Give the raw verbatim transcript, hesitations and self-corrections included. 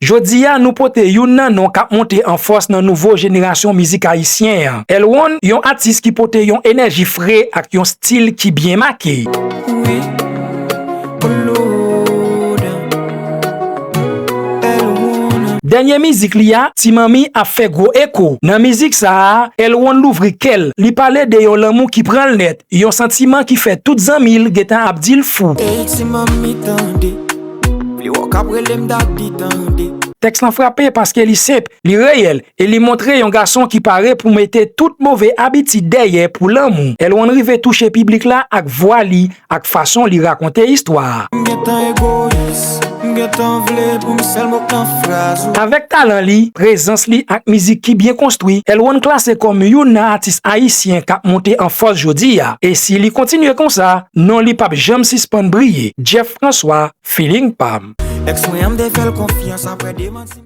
Jodi a, nou pote youn nan non k ap monte an fòs nan nouvo jenerasyon mizik ayisyen an. Elwon, yon atis ki pote yon enèji fre ak yon stil ki byen make. Wi, Claude, Elwon. Dènye mizik li a, Ti Manmi, ap fè gwo eko. Nan mizik sa a, Elwon louvri kè l. Li pale de yon lanmou ki pran l nèt, yon santiman ki fè tout zanmi l gentan ap di l fou. Ey, ti manmi, tande. Vle wè w k ap rele m dadi, tande. Tèks lan frape paske li senp, li reyèl, e li montre yon gason ki pare pou mete tout move abitid dèyè pou lanmou. Elwon rive touche piblik la ak vwa li, ak fason li rakonte istwa a. M gentan egoyis, m gentan vle pou m sèl mo k nan fraz ou. Avèk talan li, prezans li ak mizik ki byen konstwi, Elwon klase kòm youn nan atis ayisyen k ap monte an fòs jodi a. E si li kontinye konsa, non li p ap janm sispann briye. Jeff François, Feeling pa m. Èks mwen an, m te fè l konfyans, apre demanti m.